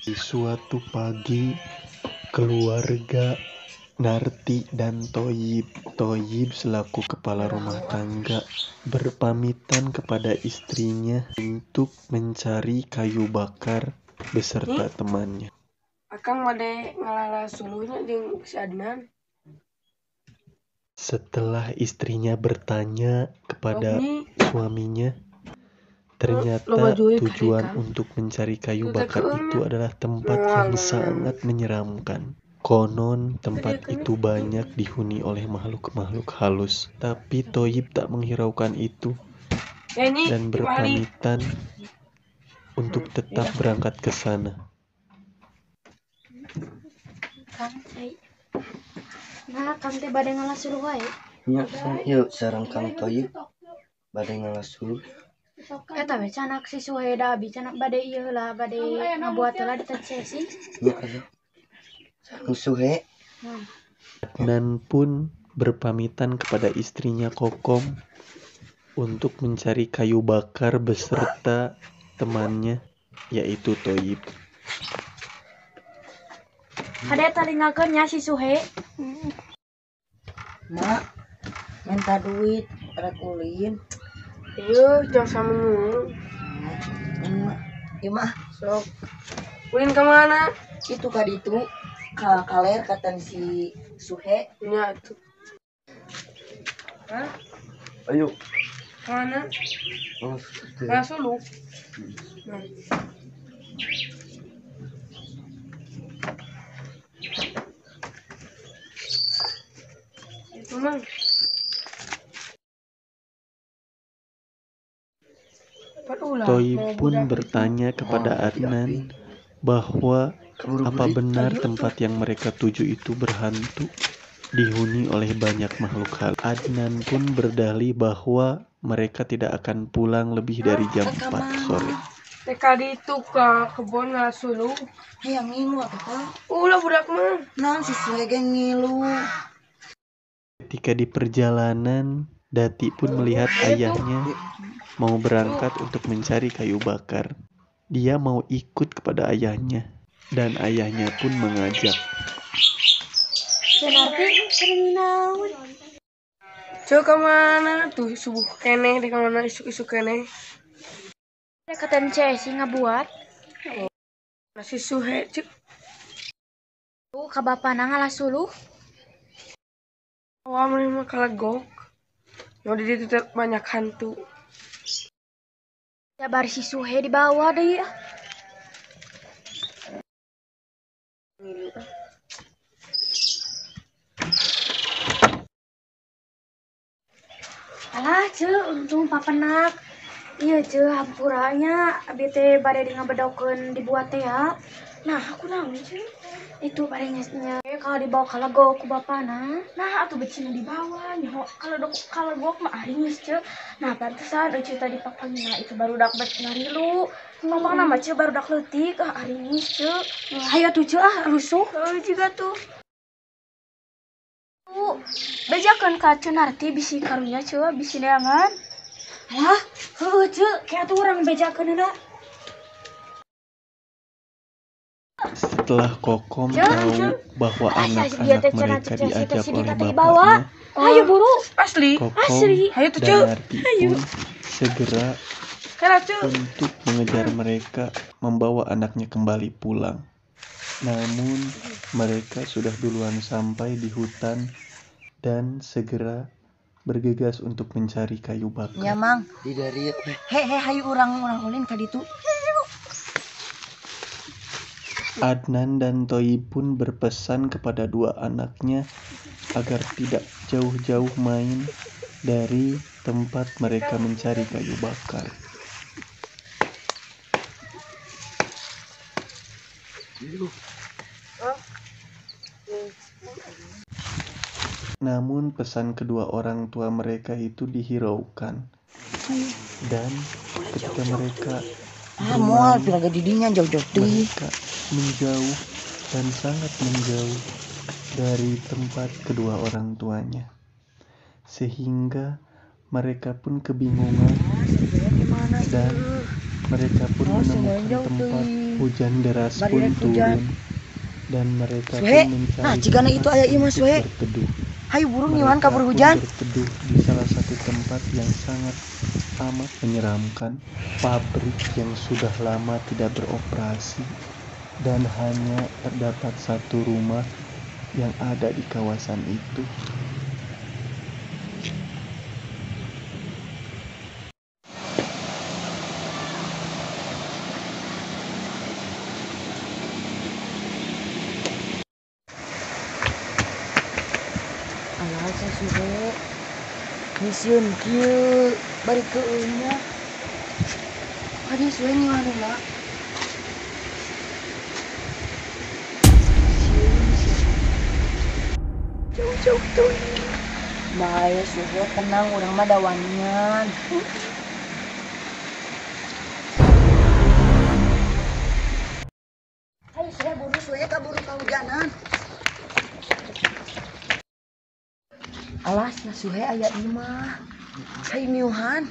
Di suatu pagi, keluarga Narti dan Toyib, Toyib selaku kepala rumah tangga berpamitan kepada istrinya untuk mencari kayu bakar beserta temannya. Akang bade ngalalah suluhnya jeung si Adnan. Setelah istrinya bertanya kepada suaminya, ternyata tujuan untuk mencari kayu bakar itu adalah tempat yang sangat menyeramkan. Konon tempat itu banyak dihuni oleh makhluk-makhluk halus. Tapi Toyib tak menghiraukan itu dan berpamitan untuk tetap berangkat ke sana. Kang, nah, Kang teh bade ngalah suluh wae. Nya, yuk sareng Kang Toyib bade ngalah suluh. Eta we canak si Suheda abi canak bade ieu heula bade ngabuat heula di sesi. Nya atuh. Sareng Suhe. Adnan pun berpamitan kepada istrinya Kokom untuk mencari kayu bakar beserta temannya yaitu Toyib. Hade talingakeun nya si Suhe. Mak, minta duit rek ulin. Iya, jangan sama nyu. Iya mah. Sok. Ulin ke mana? Itu ka ditu, ka kaler kata si Suhe. Nya tuh. Hah? Ayo. Mana? Mana suluh? Nah. Itu mah. Toyib pun bertanya kepada Adnan bahwa apa benar tempat yang mereka tuju itu berhantu, dihuni oleh banyak makhluk halus. Adnan pun berdalih bahwa mereka tidak akan pulang lebih dari jam 4 sore. TK itu ke kebun ngalah suluh. Hayang ngilu atuh Kang. Ulah budak mah. Naon si Suhe ge ngilu. Ketika di perjalanan, Dati pun melihat ayahnya mau berangkat untuk mencari kayu bakar. Dia mau ikut kepada ayahnya, dan ayahnya pun mengajak. Cuk kemana tuh subuh keneh, di kemana isuk-isuk keneh. Kata si ngabuat. Nasi Suhe cuk. Tuh ka bapana ngalah suluh. Wah, mah kalegok. Mau di situ banyak hantu. Ya bar si Suhe dibawa deui. Alah, ceu, untung papenak. Iya, ceu, hampuranya abi teh bade di ngabedokeun dibuat teh ya. Nah, aku naon ceu? Itu bade nya kalau dibawa kalegok ku bapana. Nah, atuh becina dibawa nyaho kalau kalegok mah aringis ceu. Nah, pantesan euceu tadi papangina itu barudak bet ngarilu. Ngomongna mah ceu barudak leutik ah aringis ceu. Hayu atuh ceu ah rusuh. Heuh jiga tuh. Bejakeun ka Ceu Narti bisi karunya ceu bisi neangan. Alah, heueuh ceu, kayak atuh urang bejakeun heula. Setelah Kokom tahu bahwa anak-anak mereka diajak oleh bapaknya, ayo buru, asli, Kokom asli, dan Narti pun segera untuk mengejar mereka, membawa anaknya kembali pulang. Namun mereka sudah duluan sampai di hutan dan segera bergegas untuk mencari kayu bakar. Ya mang, he he hayu urang ulin ka ditu. Adnan dan Toyib pun berpesan kepada dua anaknya agar tidak jauh-jauh main dari tempat mereka mencari kayu bakar. Namun pesan kedua orang tua mereka itu dihiraukan. Dan ketika mereka moal piraga didinya jauh-jauh teuing. Mereka menjauh dan sangat menjauh dari tempat kedua orang tuanya, sehingga mereka pun kebingungan dan Mereka pun Oh, menemukan jauh tempat teuing. hujan deras Bari pun rek hujan. turun dan mereka Suhe, pun mencari nah, jigana itu tempat aya ieu mah, untuk Suhe. berteduh. Hayu buru ngiwan Mereka kabur pun hujan. berteduh di salah satu tempat yang sangat amat menyeramkan, pabrik yang sudah lama tidak beroperasi dan hanya terdapat satu rumah yang ada di kawasan itu. Alah sia Suhe. Misieun kieu bari keueung nya. Kadieu Suhe ngiwan heula. Sieun sia. Jauh-jauh teuing. Bahaya Suhe tenang urang mah da wanian. Hayu Suhe buru Suhe kaburu kahujanan. Alah sia Suhe aya imah. Hayu miuhan.